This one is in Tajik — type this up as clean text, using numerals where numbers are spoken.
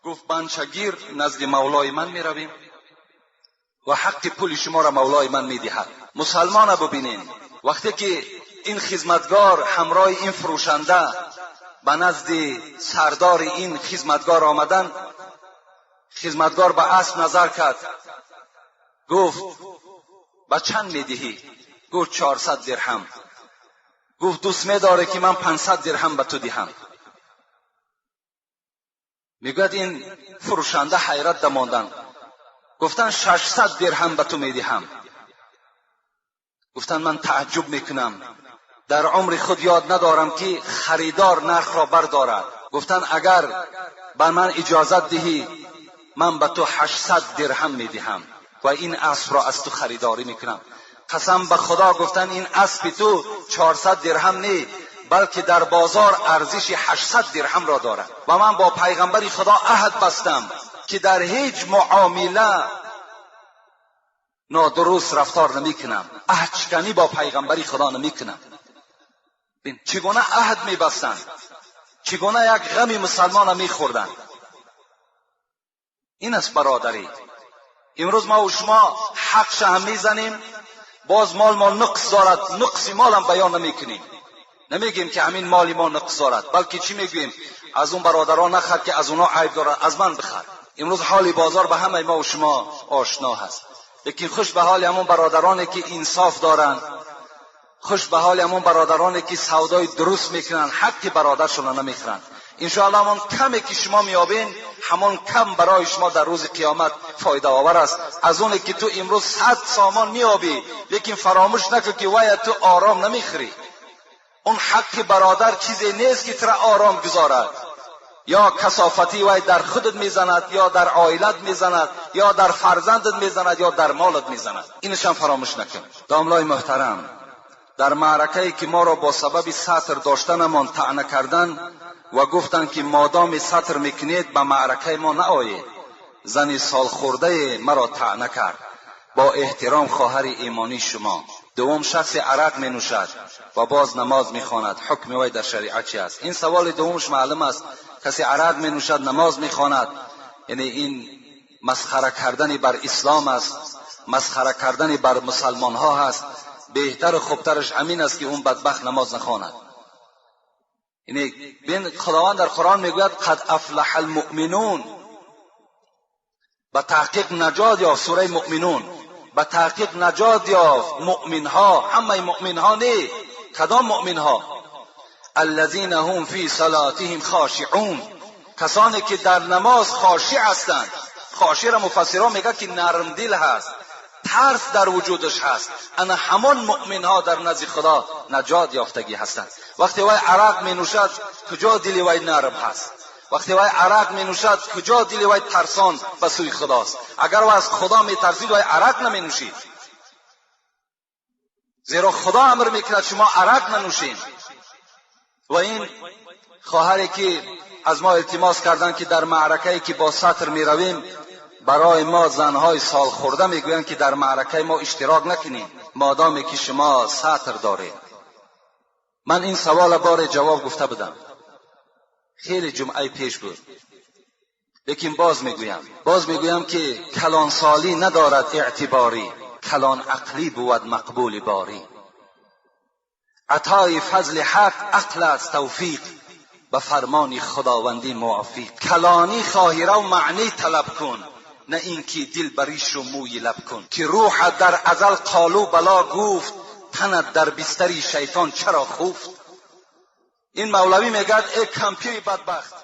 Гуфт: банчагир, назди мавлои ман меравем ва ҳаққи пули шуморо мавлои ман медиҳад. Мусалмона бубинем, вақте ки ин хизматгор ҳамроҳи ин фурӯшанда ба назди сардори ин хизматгор омаданд, хизматгор ба асп назар кард, гуфт: ба чанд медиҳӣ? Гуфт: 400 дирҳам. Гуфт: дӯст медорӣ, ки ман 500 дирҳам ба ту диҳам? Мегӯяд, ин фурӯшанда ҳайрат дамонданд, гуфтанд: 600 дирҳам ба ту медиҳам. Гуфтанд: ман тааҷҷуб мекунам, дар умри худ ёд надорам, ки харидор нархро бардорад. Гуфтанд: агар ба ман иҷозат диҳӣ, ман ба ту 800 дирҳам медиҳам ва ин аспро аз ту харидорӣ мекунам. Қасам ба Худо, гуфтанд, ин аспи ту 400 дирҳам не, балки дар бозор арзиши 800 дирҳамро дорад ва ман бо пайғамбари Худо аҳд бастам, ки дар ҳеҷ муомила нодуруст рафтор намекунам, аҳдшиканӣ бо пайғамбари Худо намекунам. Чӣ гуна аҳд мебастанд, чӣ гуна як ғами мусалмона мехӯрданд. Ин аст бародарӣ. Имрӯз мо шумо ҳақша ҳам мезанем, боз мол мол нуқс дорад, нуқси молам баён намекунем, намегӯем, ки ҳамин моли мо нуқс дорад, балки чӣ мегӯем? Аз он бародарон нахар, ки аз онҳо айб дорад, аз ман бихар. Имрӯз ҳоли бозор ба ҳамаи мо шумо ошно ҳаст, лекин хуш ба ҳоли ҳамон бародароне, ки инсоф доранд, хуш ба ҳоли ҳамон бародароне, ки савдои дуруст мекунанд, ҳаққи бародаршонро намехӯранд. Иншоалло, ҳамон каме, ки шумо меёбед, ҳамон кам барои шумо дар рӯзи қиёмат фоидаовар аст аз оне, ки ту имрӯз 100 сомон меёбӣ. Лекин фаромӯш накун, ки вая ту ором намехӯрӣ. Он ҳаққи бародар чизе нест, ки тура ором гузорад. Ё касофатӣ вай дар худат мезанад, ё дар оилат мезанад, ё дар фарзандат мезанад, ё дар молат мезанад. Инашам фаромӯш накун. Домлои муҳтарам, дар маъракае, ки моро бо сабаби сатр доштанамон таъна кардан ва гуфтанд, ки модоми сатр мекунед, ба маъракаи мо наоед, зани солхӯрдае маро таъна кард. Бо эҳтиром, хоҳари имонии шумо. Дуввум, шахсе арақ менӯшад ва боз намоз мехонад, ҳукми вай дар шариат чи аст? Ин саволи дуввумш маълум аст. Касе арақ менӯшад, намоз мехонад, яъне ин масхара кардани бар ислом аст, масхара кардани бар мусалмонҳо ҳаст. Беҳтару хубтараш ҳамин аст, ки он бадбахт намоз нахонад. Яъне бин, Худованд дар Қуръон мегӯяд: قد افلح المؤمنون. Ба таҳқиқ наҷот ёфт, сураи Муъминун, ба таҳқиқ наҷот ёфт муъминҳо. Ҳамаи муъминҳо не, кадом муъминҳо? الذين هم في صلاتهم خاشعون. کسانی که در نماز خاشع هستند. خاشع را مفسران میگه که نرمدل هست، ترس در وجودش هست. انا همان مؤمن در نزد خدا نجات یافتگی هستند. وقتی وای عرق می نوشد، کجا دلی وای نرم هست؟ وقتی وای عرق می نوشد، کجا دلی وای ترسان به سوی خداست؟ اگر وای از خدا می ترسید، وای عرق نمی نوشید، زیرا خدا امر میکند شما عرق ننوشید. و این خواهری که از ما التماس کردند که در معرکه که با ستر می رویم، برای ما زنهای سال خورده میگویند که در معرکه ما اشتراک نکنیم، مادامی که شما ستر دارید. من این سوال بار جواب گفته بودم، خیلی جمعه پیش بود، لیکن باز میگویم، باز میگویم که کلانسالی ندارد اعتباری، کلان عقلی بود مقبول باری. عطای فضل حق عقل است توفیق، به فرمان خداوندی موافق. کلانی خواهی رو معنی طلب کن، نه اینکه دل بریش و موی لب کن. که روح در ازل قالو بلا گفت، تنت در بستری شیطان چرا خفت؟ این مولوی میگد: ای کمپیری بدبخت.